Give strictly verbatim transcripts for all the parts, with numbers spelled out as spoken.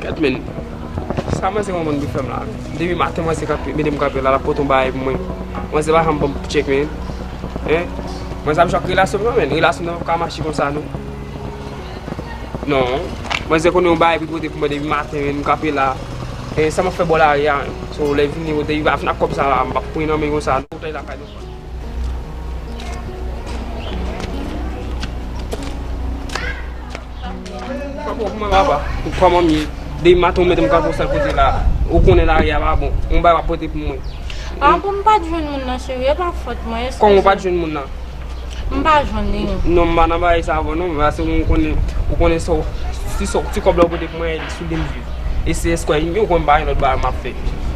Gad, men. Sa manzè konn konn pou fè m la, men. Depi maten, manzè kanpe, mete m kanpe la, l ap pote yon bagay pou mwen. Manzè pa janm ban m tchèk, men. Hein? Manzè ap jwe ak relasyon m nan, men. Relasyon m nan pa ka mache konsa, non. Non. Manzè konnen yon bagay pou pote pou mwen depi maten, men. M kanpe la. E sa m ap fè bò lari a, men. So, lè vini, depi pa vin ak kòb sa la, m p ap pran nan men konsa, non. Ou lakay nou. Papa, kòman papa? Kòman m ye? Depi maten ou mete m kanpe yon sèl kote la. Ou konnen lari a pa bon. Yon bagay w ap pote pou mwen. Ah, bon, m pa t jwenn moun nan, cheri, e pa fòt mwen, eskize. Kòman ou pa t jwenn moun nan? M pa jwenn li, non. Non, m pa nan bagay sa avè w, non, paske ou konnen, ou konnen sa w, si sa w, ti kòb la ou pote pou mwen, li sou li m viv. E se eskwè, ou konnen m pa gen lòt bagay m ap fè.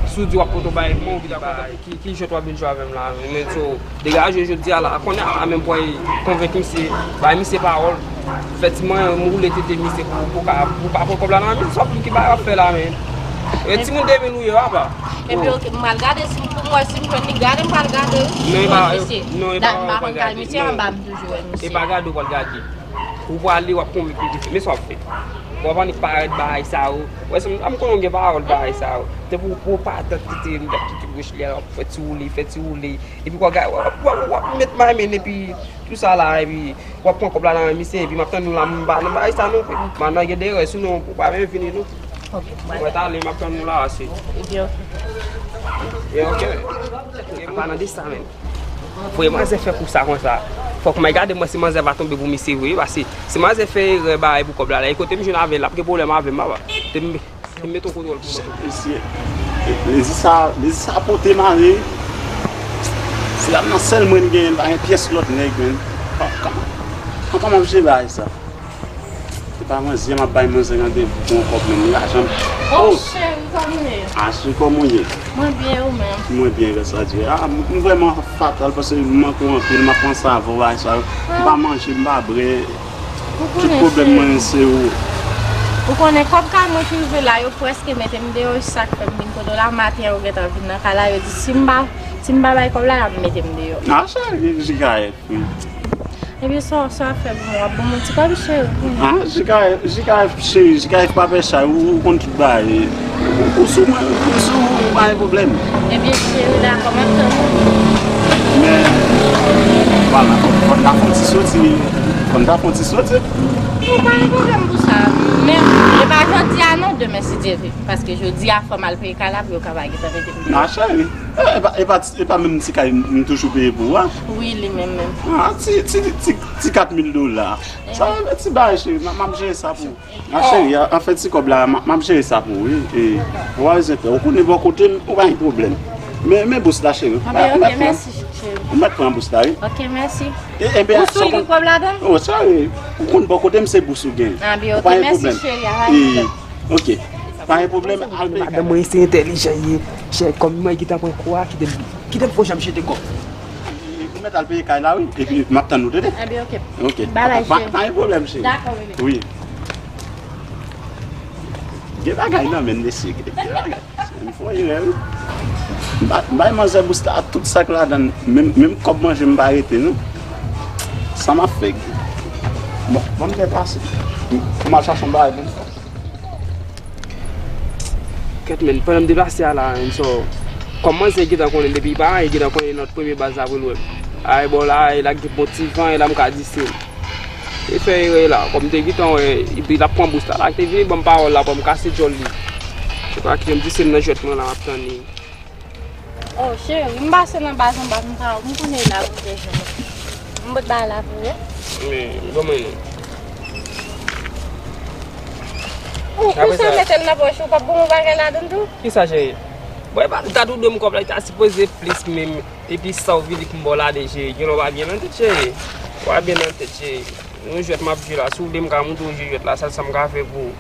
Si w di w ap pote yon bagay pou mwen, ou vin ak bagay. Ki, ki jwèt w ap vin jwe avè m la, men so, degaje jodi a la, kounye a la menm pou al konvenk misye, bay misye pawòl, fè ti manyen m woule tete misye pou, pou ka, pou pa pran kòb la nan men m, sa w ki bagay w ap fè la, men. E timoun de mil ou ye, papa. Epi, oke, m pral gade si, pou m wè si m jwenn li, gade m pral gade. Non, e pa, non, e pa, m pa gade, misye non. Anba m toujou wè misye. E pa gade w pral gade. Ou prale, w ap konvenk li, men sa w ap fè. W ap annik parèt bagay sa yo. Wè, se m, m konnen w gen pawòl bagay sa yo. Depi w, w pa tann kite m, t ap kite gwoch li a, w ap fè ti woule, fè ti woule. Epi w ap, w ap, w ap, w ap met may men, epi tou sa la, epi w ap pran kòb la nan men misye, epi m ap tann ou la, m pa nan bagay sa non. M a nan gen derè, sinon ou pa menm vini non. Mwen t ale, m ap tann ou la, ase. Ebyen, oke. E oke. An palan de sa menm. Voye manzè fè kou sa konsa. Fòk mwen gade mwen si manzè va tonbe pou misye vre, paske si manzè fè erè bagay pou kòb la, la, e kote m jwenn avè l, l ap gen pwoblèm avè m, papa. Te m, te m mete yon kontwòl pou mwen. Mesye, lezi sa, lezi sa pote mare. Se la nan sèl mwen m genyen, m pa gen pyès lòt nèg, men. Kòman, kòman, kòman m ap jere bagay sa? Se pa manzè m ap bay manzè randevou pou yon kòb menm, li pa janm. Oh, cheri, kòman w ye? Ase kòman w ye? Mwen byen, ou menm? Mwen byen, grâce à Dieu. Ah, m, m vrèman fatal paske m manke w anpil, m ap panse avè w bagay sa yo. M pa manje, m pa bwè. Tout pwoblèm mwen se ou. Ou konnen kòb kay mwen ki rive la, yo prèske mete m deyò, e sa k fè m vin kote w la maten an, yo gentan vin nan kay la, yo di si m pa, si m pa bay kòb la, y ap mete m deyò. Ah, cheri, J K F. Ebyen, sa, sa w ap fè pou mwen? W ap ban m yon ti kòb, cheri? Ah, J K F, J K F, cheri, J K F pa pè chay, ou, ou konn tout bagay. Ou, ou sou mwen, ou sou mwen, ou pa gen pwoblèm. Ebyen, cheri, dakò, m ap tann ou. Men, vwala, fò, fò n ta fè yon ti soti, fò n ta fè yon ti soti. Ou pa gen pwoblèm pou sa. Men, e pa jodi a non, demen, si Dye vle. Paske jodi a, fò m al peye kay la pou yo ka pa gentan mete m deyò. Ah, cheri, e, e pa, e pa, e pa menm ti kay m toujou peye pou ou a? Wi, li menm menm. Ah, ti, ti, ti, ti kat mil dola. Sa, ti bagay, cheri, m, m ap jere sa pou ou. Ah, cheri, an, an fèt, ti kòb la, m, m ap jere sa pou ou, wi. E, ou pa bezwen pè, ou konnen bò kote m, ou pa gen pwoblèm. Men, men bous la, cheri. Ah, ben, ok, mèsi, cheri. Ou mèt pran bous la, wi. Ok, mèsi. E, e, ben, ou sou li, kòb ladan? Oh, cheri, ou konn bò kote m, se bous ou gen. Ah, ben, ok, mèsi, cheri, a la. Ok. Pa gen pwoblèm, al peye. Madanm mwen se entèlijan ye. Chè, kòm mwen gentan pran kou a, kite m, kite m fò janm jete kòb. Ou mèt al peye kay la, wi. Epi, m ap tann ou, tande? Ebyen, ok. Ok. Balay, pa, cheri. Pa gen pwoblèm, cheri. Dakò, bebe. Wi. Gen bagay nan men mesye, gen bagay. M fè erè, wi. M ba-, m bay manzè bous la tout sa k ladan l. Menm, menm kòb manje m pa rete, non. Sa m ap fè? Bon, ban m fè pase. M, m al chache yon bagay pou m fè. Kèt, men, pandan m deplase a la, men, so, kòm manzè gentan konnen depi pa anyen, gentan konnen nan premye baz la pou l wè m. Ay, bò la, e la gen bon ti van, e la m ka di se m. E fè erè la, kòm m te gentan wè, epi l ap pran bous la, la te vini ban m pawòl la, ban m kase djòl li. Se pa kite m di se m nan jwèt mwen la, m ap tann li. Oh, cheri, m pase nan baz anba, m pa, m konnen la pou te jwenn. M pot bagay la pou ou. Men, ban mwen non. Ou, ou sa mete l nan pòch ou, p ap bon yon bagay ladan l tou? Kisa, cheri? Bon, e pa, m ta tou dwe m kòb la, li ta sipoze plis menm. Epi sa w vini pou m ba w ladan, cheri. Gen lè w pa byen nan tèt, cheri. W pa byen nan tèt, cheri. Yon jwèt m ap jwe la. Si w vle m ka montre w jwe jwèt la, sa, sa m ka fè pou ou.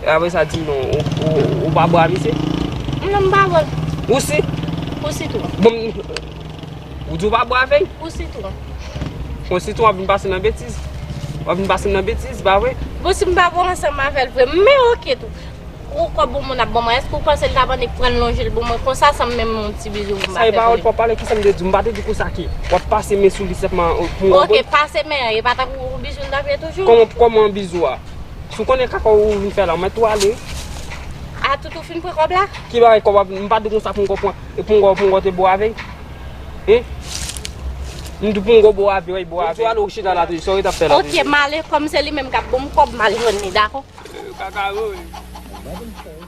E apre sa, di m non, ou, ou, ou pa bwè misye? Non, m pa bwè. Ou si? Ou si tou. Bon, ou di w pa bwè avè l? Ou si tou. Ou si tou, w ap vin pase nan betiz. W ap vin pase nan betiz, pa vre? Bon, si m pa bwè ansanm avè l vre, men oke tou. Ou kòb yon moun ap ban mwen, èske ou panse l t ap annik pran l lonje l ban mwen konsa san m menm yon ti bizou pou m pa fè pou li? Sa e pawòl pa w pale, kisa m te di w? M pa te di konsa ke w ap pase men sou li senpman, ou, pou yon... Ok, pase men an, e pa tankou yon bizou l t ap ye toujou? Kòman, kòman yon bizou a? Si w konnen kaka w vin fè la, w mèt tou ale. A tout ou fin pran kòb la? Ki bagay kòb ap, m pa di konsa pou m konprann. E pou m pou m te bo avè. Hein? M di pou m go bo avè, wi, bo avè. Ou ale ou chita la toujou, sa w t ap fè la toujou. Ok, m ale, kòm se li menm k ap ban m kòb, m al jwenn li, dakò? Kaka, wi.